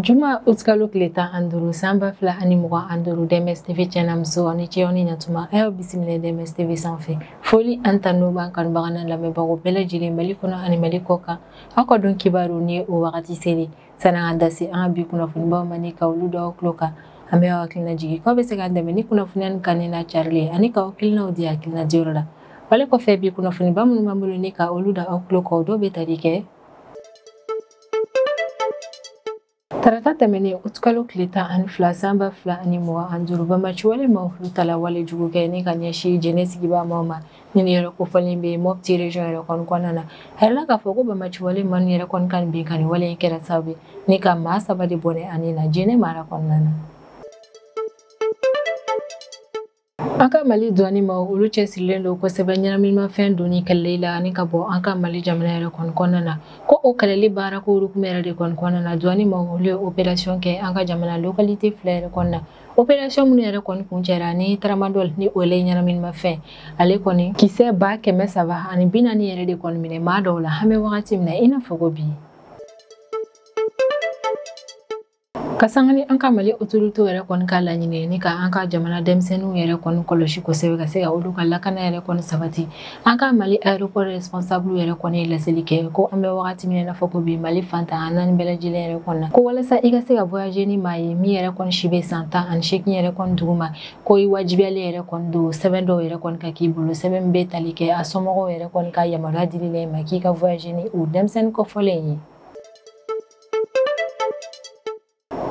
Juma utkalo tile 15 san 2025 DMS TV cɛnamuso ani cɛw ni ɲatuma a y'aw bisimila DMS TV sanfɛ. Foli an tanu b'an kanubaga n'a lamɛnbagaw bɛɛ lajɛlen Mali kɔnɔ ani Mali kɔ kan. Aw ka don kibaru ni o wagati seli sanni an ka da se an ka bi kunnafonibaw ma ni ka olu da aw tulo kan. An bɛ aw hakilina jigin k'aw bɛ se k'an dɛmɛ ni kunnafoniya nin kanni n'a carili ye ani k'aw hakilinaw di hakilina diyɔrɔ la. Wale kɔfɛ bi kunnafoniba minnu b'an bolo ni ka olu da aw tulo kan o dɔw bɛ tali kɛ Tarata tɛmɛnen utukalo tile 12 san 2025 Bamaci wale maaw olu tala wale jugu kɛ ni ka ɲɛsin Jɛnɛ sigibaa maaw ma ni nin yɔrɔ kofɔlen bɛ Mopti région yɛrɛ kɔni kɔnɔna na. A yirala k'a fɔ ko Bamaci wale maa ninnu yɛrɛ kɔni ka nin binkanni wale in kɛra sababu ye ni ka maa 3 de bɔnɛ a ni na Jɛnɛ mara kɔnɔna na. An ka Mali douane maaw olu cɛsirilen don kosɛbɛ ɲɛnaminimafɛn donni kɛlɛli la ani ka bɔ an ka Mali jamana yɛrɛ kɔni kɔnɔna na. Ko o kɛlɛli baara ko hukumu yɛrɛ de kɔni kɔnɔna na douane maaw olu ye opération kɛ an ka jamana localité 2 yɛrɛ kɔnɔna na. Opération minnu yɛrɛ kɔni kuncɛra ni tramadol ni o ye ɲɛnaminimafɛn ale kɔni kisɛ 340 yɛrɛ de kɔni minɛ maa dɔw la an bɛ wagati min na i n'a fɔ ko bi. Ka sanga ni an ka Mali autorité yɛrɛ kɔni ka laɲini ni ka an ka jamana denmisɛnninw yɛrɛ kɔni kɔlɔsi kosɛbɛ ka se ka olu ka lakana yɛrɛ kɔni sabati. An ka Mali aéroport responsable yɛrɛ kɔni ye laseli kɛ ko an bɛ wagati min na i n'a fɔ ko bi Mali fan 14 bɛɛ lajɛlen yɛrɛ kɔni na ko walasa i ka se ka voyager ni maa ye min yɛrɛ kɔni si bɛ san 18 yɛrɛ kɔni duguma ko i wajibiyalen yɛrɛ kɔni don sɛbɛn dɔw yɛrɛ kɔni ka k'i bolo sɛbɛn min bɛ tali kɛ a somɔgɔw yɛrɛ kɔni ka yamaruya dili la i ma k'i ka voyager ni o denmisɛnnin kɔfɔlen ye.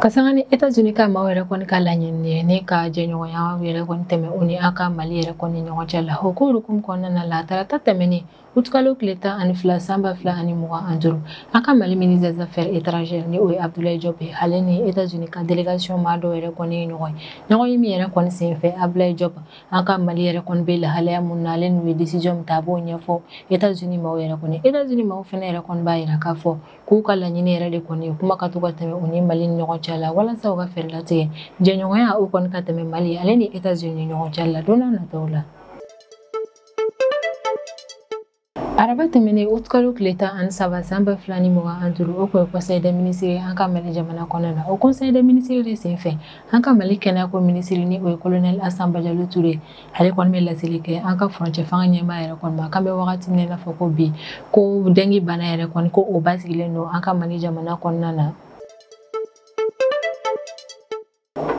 Ka sanga ni États-Unis ka maaw yɛrɛ kɔni ka laɲini ye ni ka jɛɲɔgɔnya yɛrɛ kɔni tɛmɛ u ni an ka Mali yɛrɛ kɔni ɲɔgɔn cɛ la. O ko hukumu kɔnɔna la tarata tɛmɛnen utukalo tile 12 san 2025 an ka Mali ministre des affaires étrangères ni o ye Abdoulaye Diop ye ale ni États-Unis ka délégation maa dɔw yɛrɛ kɔni ye ɲɔgɔn ye. Ɲɔgɔn ye min yɛrɛ kɔni senfɛ Abdoulaye Diop an ka Mali yɛrɛ kɔni bɛ lahalaya mun na ale n'u ye décision min ta a b'o ɲɛfɔ États-Unis maaw yɛrɛ kɔni. États-Unis maaw fɛnɛ yɛrɛ kɔni b'a yira k'a fɔ k'u ka laɲini yɛrɛ de kɔni ye kuma ka to ka tɛmɛ u ni Mali ni ɲɔgɔn cɛ la walasa u ka fɛɛrɛ latigɛ jɛɲɔgɔnya o kɔni ka tɛmɛ Mali ale ni États-Unis ni ɲɔgɔn cɛ la don n'a nataw la. Araba tɛmɛnen utukalo tile 13 san 2025 o kun ye conseil des ministres ye an ka Mali jamana kɔnɔna na. O conseil des ministres de senfɛ an ka Mali kɛnɛyako ministre ni o ye colonel Asan Bajalo Ture ale kɔni bɛ laseli kɛ an ka furancɛ fanga ɲɛmaa yɛrɛ kɔni ma k'an bɛ wagati min na i n'a fɔ ko bi ko dengue bana yɛrɛ kɔni ko o basigilen don an ka Mali jamana kɔnɔna na.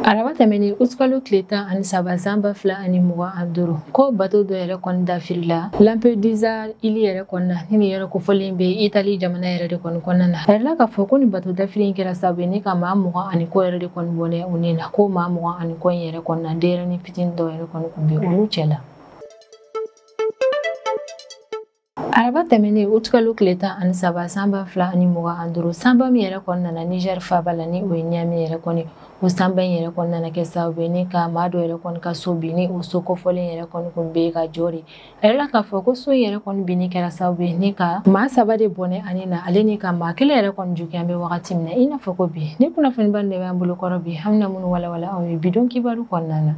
Araba tɛmɛnen utukalo tile 13 san 2025 ko bato dɔ yɛrɛ kɔni dafirila Lampedusa ili yɛrɛ kɔni na ni nin yɔrɔ kofɔlen bɛ Itali jamana yɛrɛ de kɔni kɔnɔna na. A yirala k'a fɔ ko nin bato dafiri in kɛra sababu ye ni ka maa 20 ani kɔ yɛrɛ de kɔni bɔnɛ u ni na ko maa 20 ani kɔ in yɛrɛ kɔni na denyɛrɛnin fitinin dɔw yɛrɛ kɔni kun bɛ olu cɛ la. Araba tɛmɛnen utukalo tile 13 san 2025 sanba min yɛrɛ kɔni nana Niger faaba la ni o ye Niamey yɛrɛ kɔni o sanba in yɛrɛ kɔni nana kɛ sababu ye ni ka maa dɔ yɛrɛ kɔni ka so bin ni o so kɔfɔlen yɛrɛ kɔni kun bɛ ka jɔ de. A yirala k'a fɔ ko so in yɛrɛ kɔni binni kɛra sababu ye ni ka maa 3 de bɔnɛ ani na ale ni ka maa 1 yɛrɛ kɔni jogin an bɛ wagati min na i n'a fɔ ko bi. Ni kunnafoniba de b'an bolo kɔrɔ bi an bɛna minnu walawala aw ye bi don kibaru kɔnɔna na.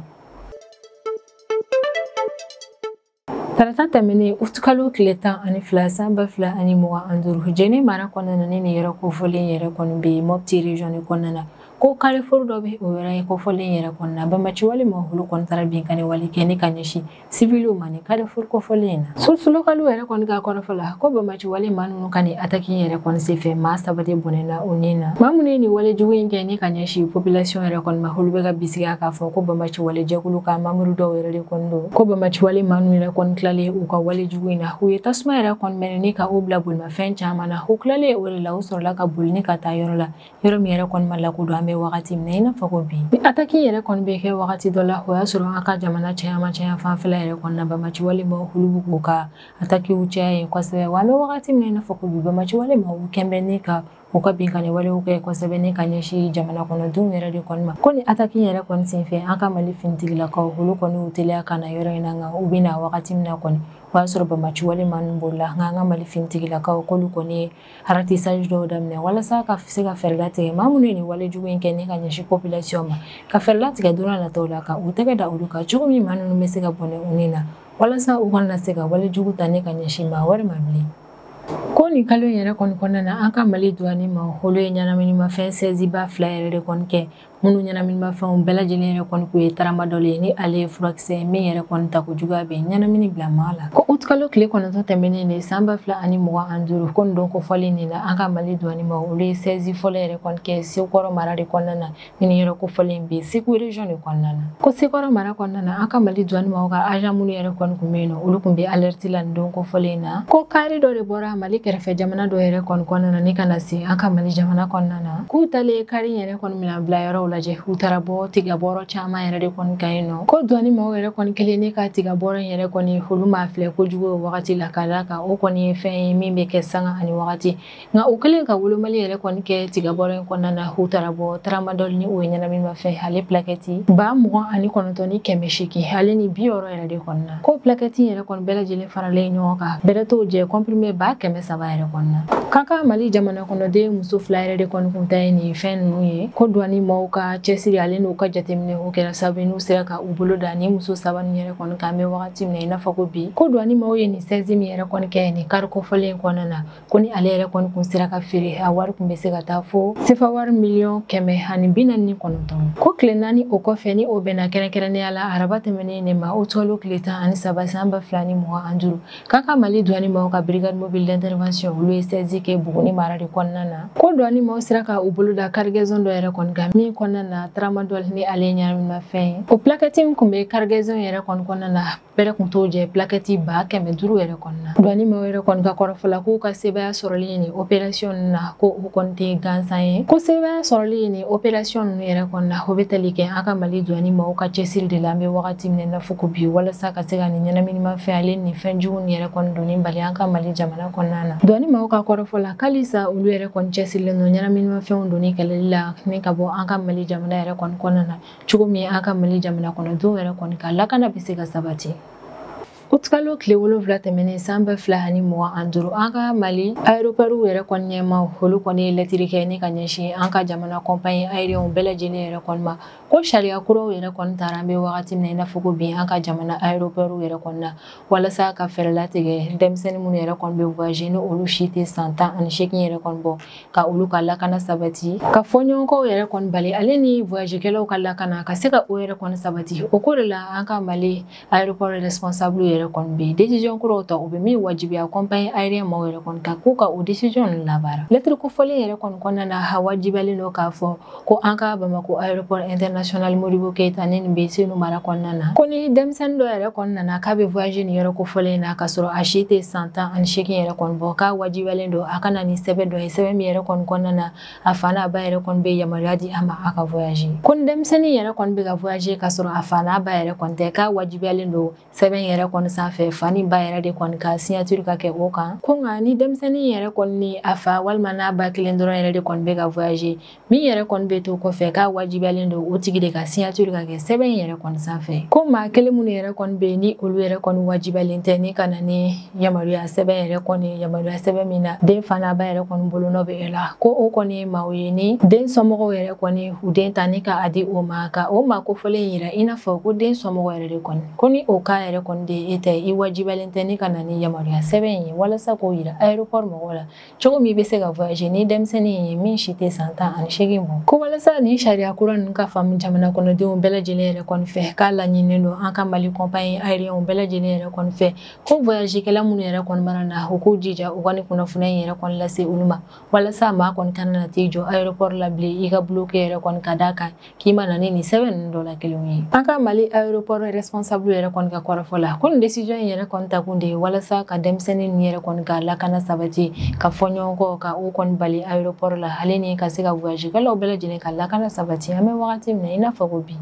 Tarata tɛmɛnen utukalo tile 12 san 2025 Jɛnɛ mara kɔnɔna na ni nin yɔrɔ kofɔlen yɛrɛ kɔni bɛ Mopti région de kɔnɔna na ko carrefour dɔ bɛ o yɔrɔ kofɔlen yɛrɛ kɔnɔna na Bamaci wale maaw olu kɔni taara binkanni wale kɛ ni ka ɲɛsin civiliw ma ni carrefour kofɔlen in na. Source locale yɛrɛ kɔni ka kɔrɔfɔ la ko Bamaci wale maa ninnu ka nin attaque in yɛrɛ kɔni senfɛ maa 3 de bɔnɛna u ni na. Maa minnu ye nin wale jugu in kɛ ni ka ɲɛsin population yɛrɛ kɔni ma olu bɛ ka bisigiya k'a fɔ ko Bamaci wale jɛkulu ka membre dɔw yɛrɛ de kɔni don ko Bamaci wale maa ninnu yɛrɛ kɔni tilalen u ka wale jugu in na u ye tasuma yɛrɛ kɔni mɛnɛ ni ka u bila bolimafɛn caman na u tilalen o de la u sɔrɔla ka boli ni ka taa yɔrɔ la yɔrɔ min yɛrɛ kɔni ma lakodɔn an bɛ wagati min na i n'a fɔ ko bi. Ni attaque yɛrɛ kɔni bɛ kɛ wagati dɔ la o y'a sɔrɔ an ka jamana caman caman fanfɛla yɛrɛ kɔni na Bamaci wale maaw olu b'u k'u ka attaque caya yen kosɛbɛ wa an bɛ wagati min na i n'a fɔ ko bi Bamaci wale maaw kɛn bɛ ni ka u ka binkanni walew kɛ kosɛbɛ ni ka ɲɛsin jamana kɔnɔdenw yɛrɛ de kɔni ma. Ko ni attaque yɛrɛ kɔni senfɛ an ka Mali finitigilakaw olu kɔni y'u teliya ka na yɔrɔ in na nka u bɛ na wagati min na kɔni o y'a sɔrɔ Bamaci wale maa ninnu bolila nka an ka Mali finitigilakaw k'olu kɔni ye ratissage dɔw daminɛ walasa ka se ka fɛɛrɛ latigɛ maa minnu ye nin wale jugu in kɛ ni ka ɲɛsin population ma ka fɛɛrɛ latigɛ don n'a nataw la ka u tɛgɛ da olu kan cogo min maa ninnu bɛ se ka bɔnɛ u ni na walasa u kana se ka wale jugu ta ni ka ɲɛsin maa wɛrɛ ma bilen. Ko nin kalo in yɛrɛ kɔni kɔnɔna na, an ka Mali douane ma, olu ye ɲɛnaminimafɛn saisie ba 2 yɛrɛ de kɔni kɛ, minnu ɲɛnaminimafɛnw bɛɛ lajɛlen yɛrɛ kɔni kun ye tramadol ye, ni ale ye furakisɛ min yɛrɛ kɔni ta kojuguya bɛ ɲɛnamini bila maa la. Ko utikalo tile 9 tɛmɛnen de san 2025, ko nin don kofɔlen nin na, an ka Mali douane ma, olu ye saisie fɔlɔ yɛrɛ kɔni kɛ Sekɔrɔ mara de kɔnɔna na, ni nin yɔrɔ kofɔlen bɛ Segu région de kɔnɔna na. Ko Sekɔrɔ mara kɔnɔna na, an ka Mali douane maw ka agent minnu yɛrɛ kɔni kun bɛ yen nɔ, olu kun bɛ alerte la nin don kofɔlen na. Ko kari dɔ de bɔra Mali kɛrɛfɛ jamana dɔ yɛrɛ kɔni kɔnɔna na ni ka na se an ka Mali jamana kɔnɔna na. K'u talen kari yɛrɛ kɔni minɛn bila yɔrɔw lajɛ, u taara bɔ tigabɔrɔ caman yɛrɛ de kɔni kan yen nɔ. Ko douane maaw yɛrɛ kɔni kelen ne ka tigabɔrɔ in yɛrɛ kɔni, olu m'a filɛ kojugu o wagati la, ka d'a kan o kɔni ye fɛn ye min bɛ kɛ sanga ani wagati. Nka u kɛlen ka wolomali yɛrɛ kɔni kɛ tigabɔrɔ in kɔnɔna na, u taara bɔ tramadol ni o ye ɲɛnaminimafɛn, ale plaquette 29,800 ale ni 60 yɛrɛ de kɔnɔna. Ko plaquette yɛrɛ kɔni bɛɛ lajɛlen faralen ɲɔgɔn kan, bɛrɛ t'o jɛ comprimé 300 yɛrɛ kɔnɔna. K'an ka Mali jamana kɔnɔden muso 2 yɛrɛ de kɔni kun ta ye nin fɛn ninnu ye. Ko douane maaw ka cɛsiri ale n'u ka jateminɛ, o kɛra sababu ye n'u sera ka u bolo da ni muso 3 nin yɛrɛ kɔni kan, an bɛ wagati min na i n'a fɔ ko bi. Ko douane maaw ye nin saisie min yɛrɛ kɔni kɛ nin kari kofɔlen in kɔnɔna na, ko ni ale yɛrɛ kɔni kun sera ka feere, a wari kun bɛ se ka taa fo sefa wari 149 miliyɔn. Ko tile 4 o kɔfɛ, ni o bɛnna kɛrɛnkɛrɛnnenya la araba tɛmɛnen de ma, utikalo tile 13 san 2025, k'an ka Mali douane maaw ka brigade mobile d'intervention, olu ye saisie kɛ Buguni mara de kɔnɔna na. Ko douane maaw sera ka u bolo da cargaison dɔ yɛrɛ kɔni kan, min kɔnɔna na tramadol ni ale ye ɲɛnaminimafɛn ye. O plaquette min kun bɛ cargaison yɛrɛ kɔni kɔnɔna na, bɛrɛ kun t'o jɛ plaquette 500 yɛrɛ kɔnɔna. Douane maaw yɛrɛ kɔni ka kɔrɔfɔ la, k'u ka sebaaya sɔrɔli nin opération ninnu na, ko o kɔni tɛ gansan ye. Ko sebaaya sɔrɔli nin opération ninnu yɛrɛ kɔni na, o bɛ tali kɛ an ka Mali douane maaw ka cɛsiri de la, an bɛ wagati min na i n'a fɔ ko bi, walasa ka se ka nin ɲɛnaminimafɛn ale ni fɛn jugu nin yɛrɛ kɔni donni bali an ka Mali jamana kɔnɔna na. Douane maaw ka kɔrɔfɔ la, k'alisa olu yɛrɛ kɔni cɛsirilen don ɲɛnaminimafɛnw donni kɛlɛli la ni ka bɔ an ka Mali jamana yɛrɛ kɔni kɔnɔna na, cogo min an ka Mali jamana kɔnɔdenw yɛrɛ kɔni ka lakana bɛ se ka sabati. Utikalo tile 7 tɛmɛnen san 2025, an ka Mali aéroport yɛrɛ kɔni ɲɛmaw, olu kɔni ye lɛtiri kɛ ni ka ɲɛsin an ka jamana compagnie aérien bɛɛ lajɛlen yɛrɛ kɔni ma, ko sariya kuraw yɛrɛ kɔni taara, an bɛ wagati min na i n'a fɔ ko bi, an ka jamana aéroport yɛrɛ kɔni na, walasa ka fɛɛrɛ latigɛ denmisɛnnin minnu yɛrɛ kɔni bɛ voyager, ni olu si tɛ san 18 yɛrɛ kɔni bɔ, ka olu ka lakana sabati, ka fɔɲɔgɔnkɔw yɛrɛ kɔni bali, ale ni voyagekɛlaw ka lakana ka se ka o yɛrɛ kɔni sabati. O ko de la, an ka Mali aéroport responsable yɛrɛ kɔni bɛ décision kuraw ta, u bɛ min wajibiya compagnie aérien maaw yɛrɛ kɔni kan, k'u ka o décision ninnu labaara. Lettre kofɔlen yɛrɛ kɔni kɔnɔna na, a wajibiyalen don k'a fɔ ko an ka Bamako aéroport international Modibo Keyita, ni nin bɛ Senu mara kɔnɔna na, ko ni denmisɛnnin dɔ yɛrɛ kɔni nana k'a bɛ voyager nin yɔrɔ kofɔlen na, k'a sɔrɔ a si tɛ san 18 yɛrɛ kɔni bɔ, k'a wajibiyalen don a ka na ni sɛbɛn dɔ ye, sɛbɛn min yɛrɛ kɔni kɔnɔna na, a fa n'a ba yɛrɛ kɔni bɛ yamaruya di a ma a ka voyager. Ko ni denmisɛnnin yɛrɛ kɔni bɛ ka voyager k'a sɔrɔ a fa n'a ba yɛrɛ kɔni tɛ, k'a wajibiyalen don sɛbɛn yɛrɛ kɔni sanfɛ, fa ni ba yɛrɛ de kɔni ka signature ka kɛ o kan. Ko nka ni denmisɛnnin yɛrɛ kɔni ni a fa walima n'a ba kelen dɔrɔn yɛrɛ de kɔni bɛ ka voyager, min yɛrɛ kɔni bɛ to kɔfɛ, k'a wajibiyalen don o tigi de ka signature ka kɛ sɛbɛn yɛrɛ kɔni sanfɛ. Ko maa kelen minnu yɛrɛ kɔni bɛ yen, ni olu yɛrɛ kɔni wajibiyalen tɛ ni ka na ni yamaruya sɛbɛn yɛrɛ kɔni, yamaruya sɛbɛn min na den fa n'a ba yɛrɛ kɔni bolonɔ bɛ e la, ko o kɔni ye maaw ye ni den somɔgɔw yɛrɛ kɔni u den ta ni ka a di o ma, ka o maa kofɔlen yira i n'a fɔ ko den somɔgɔw yɛrɛ de kɔni. Ko ni o cas yɛrɛ kɔni de e tɛ, i wajibiyalen tɛ ni ka na ni yamaruya sɛbɛn ye, walasa k'o yira aéroport mɔgɔw la cogo min i bɛ se ka voyager ni denmisɛnnin ye min si tɛ san 18 bɔ. Ko walasa nin sariya kura ninnu ka faamu jamana kɔnɔdenw bɛɛ lajɛlen yɛrɛ kɔni fɛ, k'a laɲininen don an ka Mali compagnie aérien bɛɛ lajɛlen yɛrɛ kɔni fɛ, ko voyagekɛla minnu yɛrɛ kɔni mana na, u k'u jija u ka nin kunnafoniya in yɛrɛ kɔni lase olu ma, walasa maa kɔni kana na t'i jɔ aéroport la bilen i ka bloqué yɛrɛ kɔni, ka d'a kan k'i ma na ni nin sɛbɛn ninnu dɔ la kelenw ye. An ka Mali aéroport responsable yɛrɛ kɔni ka kɔrɔfɔ la, ko nin décision in yɛrɛ kɔni ta kun de ye walasa ka denmisɛnnin ninnu yɛrɛ kɔni ka lakana sabati, ka fɔ ɲɔgɔn kɔ ka o kɔni bali aéroport la, ale ni ka se ka voyagekɛlaw bɛɛ lajɛlen ka lakana sabati, an bɛ wagati min na i n'a fɔ ko bi.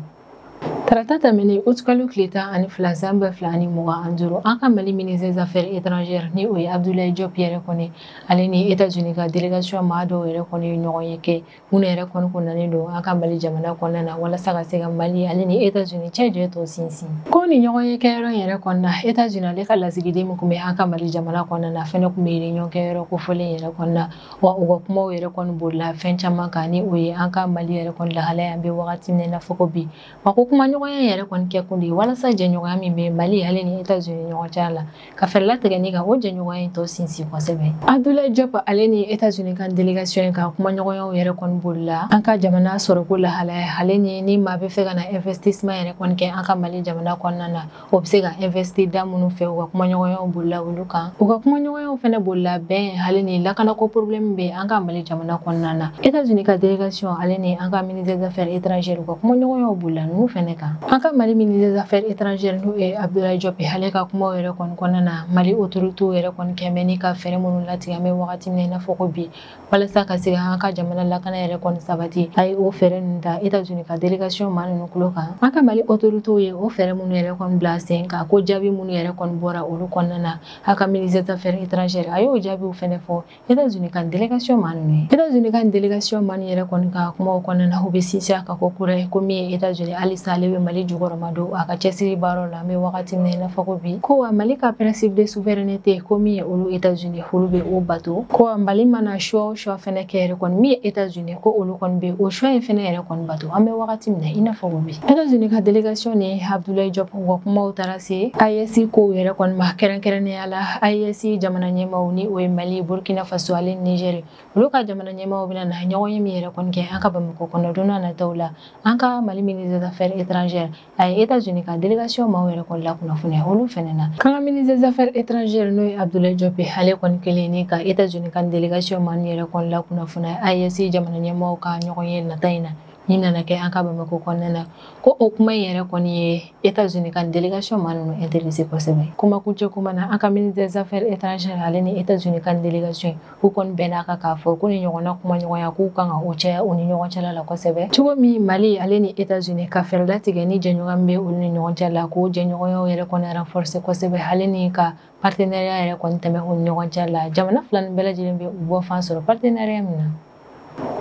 Tarata tɛmɛnen utikalo tile 12 san 2025, an ka Mali ministre des affaires étrangères, ni o ye Abdoulaye Diop yɛrɛ kɔni, ale ni États-Unis ka délégation maa dɔw yɛrɛ kɔni ye ɲɔgɔn ye kɛ, minnu yɛrɛ kɔni kun nalen don an ka Mali jamana kɔnɔna na, walasa ka se ka Mali ale ni États-Unis cɛ jɛ tɔ sinsin. Ko ni ɲɔgɔn ye kɛyɔrɔ in yɛrɛ kɔnɔna na, États-Unis ale ka lasigiden min kun bɛ an ka Mali jamana kɔnɔna na fɛnɛ kun bɛ réunion kɛyɔrɔ kofɔlen yɛrɛ kɔnɔna, wa u ka kumaw yɛrɛ kɔni bolila fɛn caman kan, ni o ye an ka Mali yɛrɛ kɔni lahalaya an bɛ wagati min na i n'a fɔ ko bi. Wa ko kuma kumaɲɔgɔnya yɛrɛ kɔni kɛ kun de ye walasa jɛɲɔgɔnya min bɛ Mali ale ni États-Unis ɲɔgɔn cɛ la ka fɛɛrɛ latigɛ ni ka o jɛɲɔgɔnya in tɔ sinsin kosɛbɛ. Abdoulaye Diop ale ni États-Unis ka délégation ka kumaɲɔgɔnyaw yɛrɛ kɔni bolila an ka jamana sɔrɔko lahalaya ale ni maa bɛ fɛ ka na investissement yɛrɛ kɔni kɛ an ka Mali jamana kɔnɔna na, o bɛ se ka investir da minnu fɛ, u ka kumaɲɔgɔnyaw bolila olu kan. U ka kumaɲɔgɔnyaw fɛnɛ bolila bɛn ale ni lakanako problème bɛ an ka Mali jamana kɔnɔna na. États-Unis ka délégation ale ni an ka ministre des affaires étrangères u ka kumaɲɔgɔnyaw bolila ninnu fɛnɛ kan. An ka Mali ministre des affaires étrangères n'o ye Abdoulaye Diop ale ka kumaw yɛrɛ kɔni kɔnɔna na, Mali autorités yɛrɛ kɔni kɛn bɛ ni ka fɛɛrɛ minnu latigɛ an bɛ wagati min na i n'a fɔ ko bi walasa ka se ka an ka jamana lakana yɛrɛ kɔni sabati, a ye o fɛɛrɛ ninnu ta États-Unis ka délégation maa ninnu tulo kan. An ka Mali autorités ye o fɛɛrɛ minnu yɛrɛ kɔni bila sen kan, ko jaabi minnu yɛrɛ kɔni bɔra olu kɔnɔna na, a ka ministre des affaires étrangères a y'o jaabiw fɛnɛ fɔ États-Unis ka délégation maa ninnu ye. États-Unis ka délégation maa ninnu yɛrɛ kɔni ka kumaw kɔnɔna na, u bɛ sinsin a kan ko kura ye ko min ye États-Unis halisa ale bɛ Mali jukɔrɔma don a ka cɛsiri baaraw la an bɛ wagati min na i n'a fɔ ko bi, ko wa Mali ka principe de souveraineté ko min ye olu États-Unis olu bɛ o bato, ko wa Mali mana choix o choix fɛnɛ kɛ yɛrɛ kɔni min ye États-Unis ko olu kɔni bɛ o choix in fɛnɛ yɛrɛ kɔni bato an bɛ wagati min na i n'a fɔ ko bi. États-Unis ka délégation ni Abdoulaye Diop u ka kumaw taara se AES kow yɛrɛ kɔni ma, kɛrɛnkɛrɛnnenya la AES jamana ɲɛmaaw ni o ye Mali, Burkina Faso ale ni Niger, olu ka jamana ɲɛmaaw bɛna na ɲɔgɔn ye min yɛrɛ kɔni kɛ an ka Bamakɔ kɔnɔ don n'a nataw la. An ka Mali ministre des affaires étrangères a ye États-Unis ka délégation maaw yɛrɛ kɔni lakunnafoniya olu fɛnɛ na. K'an ka ministre des affaires étrangères n'o ye Abdoulaye Diop ale kɔni kelen ni ka États-Unis ka délégation maa ninnu yɛrɛ kɔni lakunnafoniya AES jamana ɲɛmaaw ka ɲɔgɔn ye nata in na ni nana kɛ an ka Bamakɔ kɔnɔna na, ko o kuma in yɛrɛ kɔni ye États-Unis ka délégation maa ninnu intéressé kosɛbɛ. Kuma kuncɛ kuma na, an ka ministre des affaires étrangères ale ni États-Unis ka délégation u kɔni bɛn'a kan k'a fɔ ko ni ɲɔgɔnna kumaɲɔgɔnya k'u kan ka o caya u ni ɲɔgɔn cɛla la kosɛbɛ, cogo min Mali ale ni États-Unis ka fɛɛrɛ latigɛ ni jɛɲɔgɔnya min bɛ olu ni ɲɔgɔn cɛ la, k'o jɛɲɔgɔnyaw yɛrɛ kɔni renforcer kosɛbɛ ale ni ka partenariat yɛrɛ kɔni tɛmɛ u ni ɲɔgɔn cɛ la. Jamana fila nin bɛɛ lajɛlen bɛ u bɔ fan sɔrɔ partenariat min na.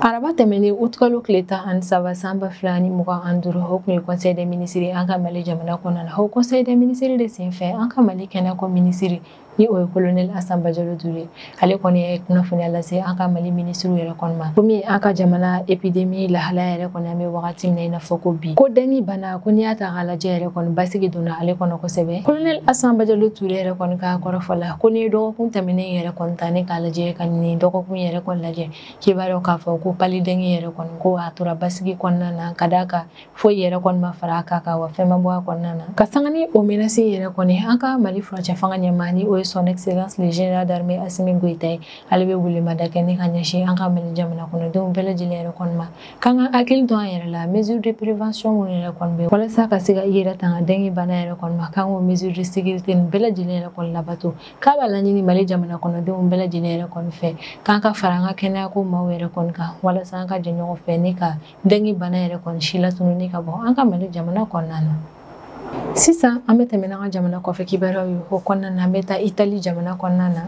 Araba tɛmɛnen utukalo tile 13 san 2025, o tun ye conseil des ministres an ka Mali jamana kɔnɔna na. O conseil des ministres de senfɛ an ka Mali kɛnɛyako minisiri ni o ye colonel Assane Badialo Touré ale kɔni ye kunnafoniya lase an ka Mali minisiriw yɛrɛ kɔni ma, komi an ka jamana épidémie lahalaya yɛrɛ kɔni an bɛ wagati min na i n'a fɔ ko bi, ko dengue bana ko n'i y'a ta k'a lajɛ yɛrɛ kɔni basigi donna ale kɔnɔ kosɛbɛ. Colonel Assane Badialo Touré yɛrɛ kɔni ka kɔrɔfɔ la ko n'i ye dɔgɔkun tɛmɛnen yɛrɛ kɔni ta ne k'a lajɛ ka nin dɔgɔkun yɛrɛ kɔni lajɛ, k'i b'a dɔn k'a fɔ ko pali dengue yɛrɛ kɔni ko a tora basigi kɔnɔna na, ka d'a kan foyi yɛrɛ kɔni ma fara a kan wa fɛn ma bɔ a kɔnɔna na. Ka sanga ni o menace yɛrɛ kɔni, an ka Mali furancɛ fanga ɲɛmaa ni o ye son excellence le général d'armée Assimi Goïta ye, ale bɛ welemada kɛ ni ka ɲɛsin an ka Mali jamana kɔnɔdenw bɛɛ lajɛlen yɛrɛ kɔni ma, k'an ka hakili to an yɛrɛ la mesure de prévention minnu yɛrɛ kɔni bɛ walasa ka se ka i yɛrɛ tanga dengue bana yɛrɛ kɔni ma, k'an k'o mesure de sécurité nin bɛɛ lajɛlen yɛrɛ kɔni labato. K'a b'a laɲini Mali jamana kɔnɔdenw bɛɛ lajɛlen yɛrɛ kɔni fɛ k'an ka fara an ka kɛnɛyako maaw yɛrɛ kɔni kan walasa an ka jɛ ɲɔgɔn fɛ ni ka dengue bana yɛrɛ kɔni si latununi ka bɔ an ka Mali jamana kɔnɔna na. Sisan an bɛ tɛmɛ n'an ka jamana kɔfɛ kibaruyaw ye, o kɔnɔna na an bɛ taa Itali jamana kɔnɔna na.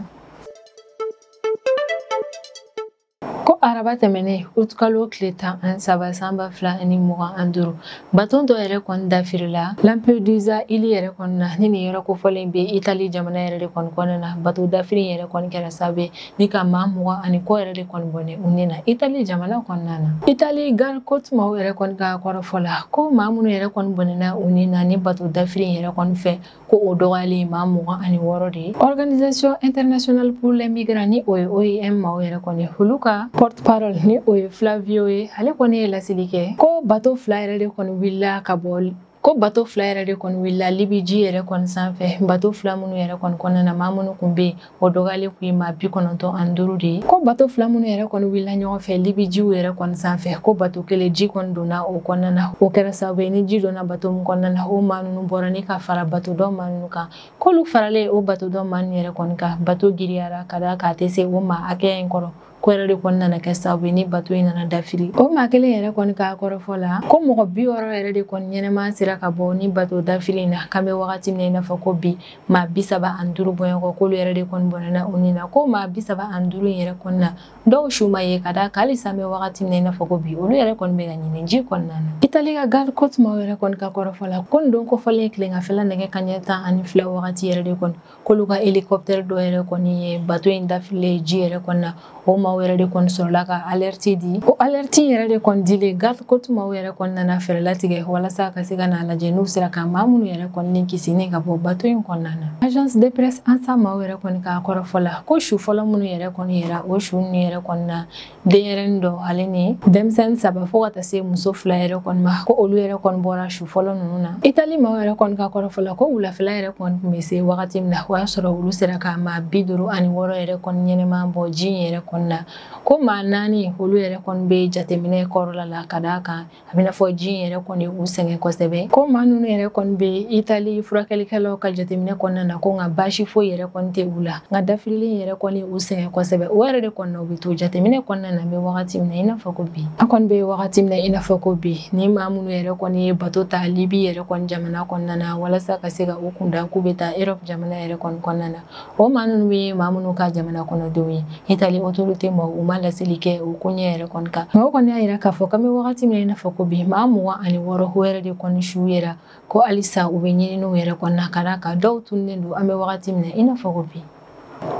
Ko araba tɛmɛnen utukalo tile 13 san 2025, baton dɔ yɛrɛ kɔni dafirila Lampedusa ili yɛrɛ kɔni na, ni nin yɔrɔ kofɔlen bɛ Itali jamana yɛrɛ de kɔni kɔnɔna na. Bato dafiri yɛrɛ kɔni kɛra sababu ye ni ka maa 20 ani kɔ yɛrɛ de kɔni bɔnɛ u ni na Itali jamana kɔnɔna na. Itali garde côte maaw yɛrɛ kɔni ka kɔrɔfɔ la ko maa minnu yɛrɛ kɔni bɔnɛna u ni na ni bato dafiri yɛrɛ kɔni fɛ, ko o dɔgɔyalen maa 26 de ye. Organisation internationale pour les migrants ni o ye OIM maaw yɛrɛ kɔni olu ka porte-parole ni o ye Flavio ye, ale kɔni ye laseli kɛ ko bato fila yɛrɛ de kɔni wulila ka bɔ ko bato fila yɛrɛ de kɔni wulila Libi ji yɛrɛ kɔni sanfɛ. Bato fila minnu yɛrɛ kɔni kɔnɔna na maa minnu kun bɛ yen o dɔgɔyalen kun ye maa 95 de ye. Ko bato fila minnu yɛrɛ kɔni wulila ɲɔgɔn fɛ Libi jiw yɛrɛ kɔni sanfɛ, ko bato kelen ji kɔni donna o kɔnɔna na, o kɛra sababu ye ni ji donna bato min kɔnɔna na o maa ninnu bɔra ni ka fara bato dɔ maa ninnu kan, k'olu faralen o bato dɔ maa ninnu yɛrɛ kɔni kan, bato giriyara ka d'a kan a tɛ se o maa hakɛya in kɔrɔ, ko yɛrɛ de kɔni nana kɛ sababu ye ni bato in nana dafiri. O maa kelen yɛrɛ kɔni k'a kɔrɔfɔ la ko mɔgɔ 60 yɛrɛ de kɔni ɲɛnɛma sera ka bɔ ni bato dafiri in na, k'an bɛ wagati min na i n'a fɔ ko bi maa 35 bɔɲɔgɔn k'olu yɛrɛ de kɔni bɔnɛna u ni na, ko maa 35 in yɛrɛ kɔni na dɔw su ma ye ka d'a kan halisa an bɛ wagati min na i n'a fɔ ko bi olu yɛrɛ kɔni bɛ ka ɲini ji kɔnɔna na. Itali ka garde côte maaw yɛrɛ kɔni ka kɔrɔfɔ la ko nin don kofɔlen tileganfɛla nɛgɛ kanɲɛ 12 wagati yɛrɛ de kɔni k'olu ka hélicoptère dɔ yɛrɛ kɔni ye bato in dafirilen ji yɛrɛ kɔni na, o maaw maaw yɛrɛ de kɔni sɔrɔla ka alerte di. O alerte yɛrɛ de kɔni dilen, garde côte maaw yɛrɛ kɔni nana fɛɛrɛ latigɛ walasa ka se ka n'a lajɛ n'u sera ka maa minnu yɛrɛ kɔni kisi ni ka bɔ bateau in kɔnɔna na. Agence de presse ANSA maaw yɛrɛ kɔni ka kɔrɔfɔ la, ko su fɔlɔ minnu yɛrɛ kɔni yera, o su ninnu yɛrɛ kɔni na, denyɛrɛnin dɔ ale ni denmisɛnnin 3 fo ka taa se muso 2 yɛrɛ kɔni ma, ko olu yɛrɛ kɔni bɔra su fɔlɔ ninnu na. Itali maaw yɛrɛ kɔni ka kɔrɔfɔ la, ko wulafɛla yɛrɛ kɔni tun bɛ se wagati min na, o y'a sɔrɔ olu sera ka maa 56 yɛrɛ kɔni ɲɛnɛma bɔ ji in yɛrɛ kɔni na. Ko maa 4 olu yɛrɛ kɔni bɛ jateminɛ kɔrɔla la ka d'a kan a bɛna fɔ ji in yɛrɛ kɔni u sɛgɛn kosɛbɛ. Ko maa ninnu yɛrɛ kɔni bɛ Itali furakɛlikɛlaw ka jateminɛ kɔnɔna na, ko nka baasi foyi yɛrɛ kɔni tɛ u la, nka dafirili yɛrɛ kɔni u sɛgɛn kosɛbɛ. O yɛrɛ de kɔni u bɛ to jateminɛ kɔnɔna na bɛ wagati min na i n'a fɔ ko bi. An kɔni bɛ wagati min na i n'a fɔ ko bi, ni maa minnu yɛrɛ kɔni ye bateau ta Libi yɛrɛ kɔni jamana kɔnɔna na walasa ka se ka u kunda k'u bɛ taa Europe jamana yɛrɛ kɔni kɔnɔna na, o maa ninnu bɛ maa minnu ka jamana kɔnɔdenw ye. Itali autorité maaw u ma laseli kɛ o koɲɛ yɛrɛ kɔni kan. Mɔgɔ kɔni y'a yira k'a fɔ k'an bɛ wagati min na i n'a fɔ ko bi, maa 26 o yɛrɛ de kɔni su yera, ko halisa u bɛ ɲininiw yɛrɛ kɔni na ka d'a kan dɔw tununnen don an bɛ wagati min na i n'a fɔ ko bi.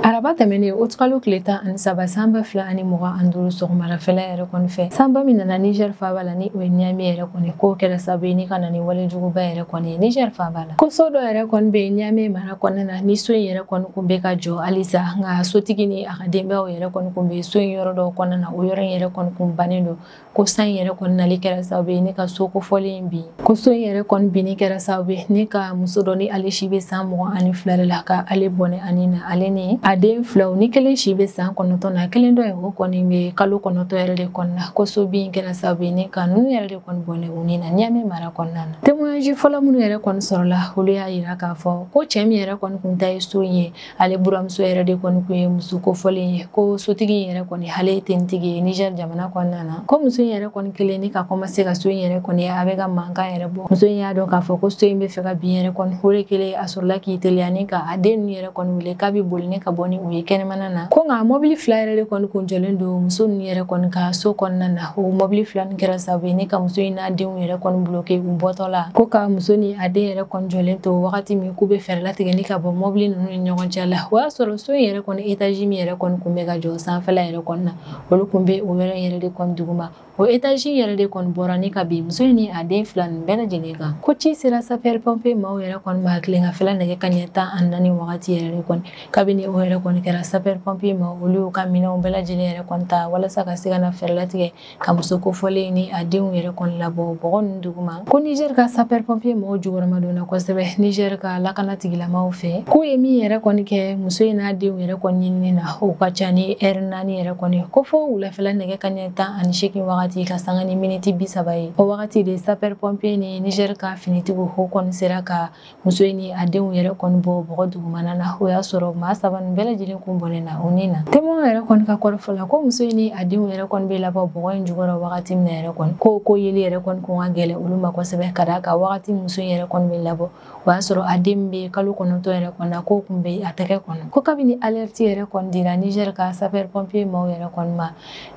Araba tɛmɛnen utikalo tile 13 san 2025 sɔgɔmadafɛla yɛrɛ kɔni fɛ, sanba min nana Niger faaba la ni o ye Niamey yɛrɛ kɔni, k'o kɛra sababu ye ni ka na ni walejuguba yɛrɛ kɔni ye Niger faaba la. Ko so dɔ yɛrɛ kɔni bɛ Niamey mara kɔnɔna na, ni so in yɛrɛ kɔni kun bɛ ka jɔ halisa, nka sotigi ni a ka denbayaw yɛrɛ kɔni kun bɛ so in yɔrɔ dɔw kɔnɔna na, o yɔrɔ in yɛrɛ kɔni kun bannen don. Ko san in yɛrɛ kɔni nali kɛra sababu ye ni ka so kofɔlen in bin. Ko so in yɛrɛ kɔni binni kɛra sababu ye ni ka muso dɔ ni ale si bɛ san 22 de la ka ale bɔnɛ ani na, ale ni a den 2 ni kelen si bɛ san 9 na, kelen dɔ ye o kɔni bɛ kalo 9 yɛrɛ de kɔni na. Ko so bin kɛra sababu ye ni ka ninnu yɛrɛ de kɔni bɔnɛ u ni na Niamey mara kɔnɔna na. Témoignage fɔlɔ minnu yɛrɛ kɔni sɔrɔla, olu y'a yira k'a fɔ ko cɛ min yɛrɛ kɔni kun ta ye so in ye, ale buramuso yɛrɛ de kɔni kun ye muso kofɔlen ye. Ko sotigi in yɛrɛ kɔni ale ye tentigi ye Niger jamana kɔnɔna na. Ko muso in yɛrɛ kɔni kelen ni ka commencer ka so in yɛrɛ kɔni a bɛ ka mankan yɛrɛ bɔ. Muso in y'a dɔn k'a fɔ ko so in bɛ fɛ ka bin yɛrɛ kɔni, o de kelen a sɔrɔla k'i teliya ni ka a den ninnu yɛrɛ kɔni wele k'a bɛ boli ni ka bɔ ni u ye kɛnɛmana na. Ko nka mɔbili 2 yɛrɛ de kɔni kun jɔlen don muso ninnu yɛrɛ kɔni ka so kɔnɔna na. O mɔbili 2 nin kɛra sababu ye ni ka muso in n'a denw yɛrɛ kɔni bloqué u bɔtɔ la. Ko ka muso ni a den yɛrɛ kɔni jɔlen to wagati min k'u bɛ fɛɛrɛ latigɛ ni ka bɔ mɔbili ninnu ni ɲɔgɔn cɛ la, o y'a sɔrɔ so in yɛrɛ kɔni étage min yɛrɛ kɔni kun bɛ ka jɔ sanfɛla yɛrɛ kɔni na, olu kun bɛ o yɔrɔ in yɛrɛ de kɔni duguma. O étage yɛrɛ de kɔni bɔra ni ka bin muso in ni a den 2 ninnu bɛɛ lajɛlen kan. Ko ci sera sapeur pompier maaw yɛrɛ kɔni ma tileganfɛla nɛgɛ kanɲɛ 14 wagati yɛrɛ de kɔni. Kabini o yɛrɛ kɔni kɛra, sapeur pompier maaw olu y'u ka minɛnw bɛɛ lajɛlen yɛrɛ kɔni ta walasa ka se ka na fɛɛrɛ latigɛ ka muso kofɔlen ni a denw yɛrɛ kɔni labɔ bɔgɔ ninnu duguma. Ko Niger ka sapeur pompier maaw jukɔrɔma donna kosɛbɛ Niger ka lakana tigilamaw fɛ. K'u ye min yɛrɛ kɔni kɛ muso in n'a denw yɛrɛ kɔni ɲinini na, o ka ca ni ɛri 4 yɛrɛ kɔni. Ko fo wulafɛla nɛgɛ kanɲɛ 18 wagati ka sanga ni miniti 30 ye. O wagati de sapeur pompier ni Niger ka finitigiw o kɔni sera ka muso in ni a denw yɛrɛ kɔni bɔ bɔgɔ dugumana na. O y'a sɔrɔ maa 3 ninnu bɛɛ lajɛlen kun bɔnɛ na o ni na. Témoin yɛrɛ kɔni ka kɔrɔfɔ la, ko muso in ni a denw yɛrɛ kɔni bɛ labɔ bɔgɔ in jukɔrɔ wagati min na yɛrɛ kɔni, ko yeli yɛrɛ kɔni kun ka gɛlɛn olu ma kosɛbɛ, ka d'a kan wagati muso in yɛrɛ kɔni bɛ labɔ, o y'a sɔrɔ a den bɛ kalo 9 yɛrɛ kɔni na, k'o kun bɛ a tɛgɛ kɔnɔ. Ko kabini alerte yɛrɛ kɔni dira Niger ka sapeur pompier maaw yɛrɛ kɔni ma,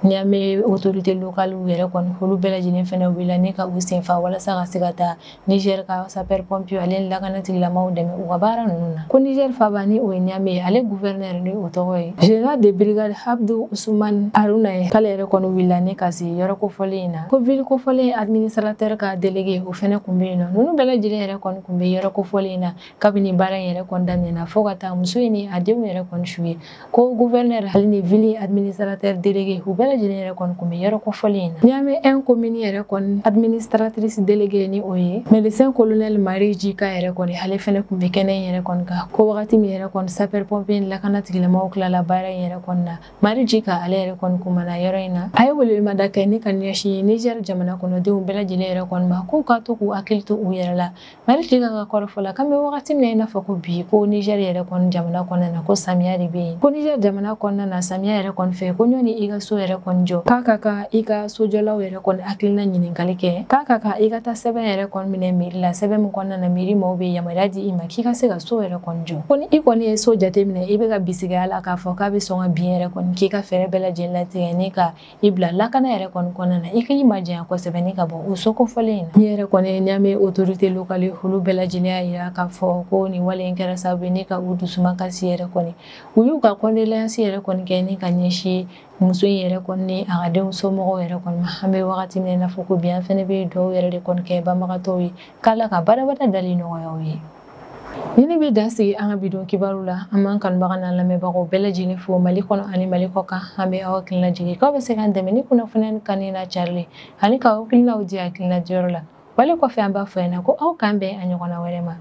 Niamey autorité locale yɛrɛ kɔni olu bɛɛ lajɛlen fɛnɛ wulila ni ka u senfa walasa ka se ka taa Niger ka sapeur pompier ale ni lakana tigilamaw dɛmɛ u ka baara ninnu na. Ko Niger faaba ni o ye Niamey, ale gouverneur ni o tɔgɔ ye général de brigade Abdou Ousmane Haruna ye, k'ale yɛrɛ kɔni wulila ni ka se yɔrɔ kofɔlen in na. Ko ville kofɔlen administrateur ka délégué o fɛnɛ kun bɛ yen nɔ. Ninnu bɛɛ lajɛlen yɛrɛ kɔni kun bɛ yɔrɔ kofɔlen in na kabini baara in yɛrɛ kɔni daminɛna fo ka taa muso in ni a denw yɛrɛ kɔni su ye. Ko gouverneur ale ni ville administrateur délégué u bɛɛ lajɛlen yɛrɛ kɔni kun bɛ yɔrɔ kofɔlen in na. Niamey 1 commune yɛrɛ kɔni administratrice déléguée ni o ye médecin colonel Marie Jika yɛrɛ kɔni, ale fɛnɛ kun bɛ kɛnɛ in yɛrɛ kɔni kan. Ko wagati min yɛrɛ kɔni sapeur pompier ni lakana tigilamaw tilala baara in yɛrɛ kɔni na, Marie Jika ale yɛrɛ kɔni kumana yɔrɔ in na. A ye welewelemada kɛ ni ka ɲɛsin Niger jamana kɔnɔdenw bɛɛ lajɛlen yɛrɛ kɔni ma, k'u ka to k'u hakili to u yɛrɛ la. Marie Jika ka kɔrɔfɔ la, k'an bɛ wagati min na i n'a fɔ ko bi, ko Niger yɛrɛ kɔni jamana kɔnɔna na ko samiya de bɛ yen. Ko Niger jamana kɔnɔna na samiya yɛrɛ kɔni fɛ, ko ɲɔni i ka so yɛrɛ kɔni jɔ, k'a ka kan i ka sojɔlaw yɛrɛ kɔni hakilina ɲininkali kɛ, k'a ka kan i ka taa sɛbɛn yɛrɛ kɔni minɛ miiri la, sɛbɛn min kɔnɔna na miiri maaw bɛ yamaruya di i ma k'i ka se ka so yɛrɛ kɔni jɔ. Ko ni i kɔni ye so jateminɛ i bɛ ka bisigiya la k'a fɔ k'a bɛ sɔn ka bin yɛrɛ kɔni, k'i ka fɛɛrɛ bɛɛ lajɛlen latigɛ ni ka i bila lakana yɛrɛ kɔni kɔnɔna na, i k'i majanya kosɛbɛ ni ka bɔ o so kofɔlen in na. Ni yɛrɛ kɔni Niamey autorité locale, olu bɛɛ lajɛlen y'a yira k'a fɔ ko nin wale in kɛra sababu ye ni ka u dusuma kasi yɛrɛ kɔni. U y'u ka condoléance yɛrɛ kɔni kɛ ni ka ɲɛsin muso in yɛrɛ kɔni ni a ka denw somɔgɔw yɛrɛ kɔni ma. An bɛ wagati min na i n'a fɔ ko bi, an fɛnɛ bɛ dugawu yɛrɛ de kɔni kɛ banbagatɔw ye, k'Ala ka badabada dali nɔgɔya u ye. Ni ne bɛ dan sigi an ka bidon kibaru la, an b'an kanubaga n'an lamɛnbagaw bɛɛ lajɛlen fo Mali kɔnɔ ani Mali kɔ kan. An bɛ aw hakilina jigin k'aw bɛ se k'an dɛmɛ ni kunnafoniya kanni n'a carili ani k'aw hakilinaw di hakilina diyɔrɔ la. Wale kɔfɛ, an b'a fɔ ɲɛna ko aw k'an bɛn a ɲɔgɔnna wɛrɛ ma.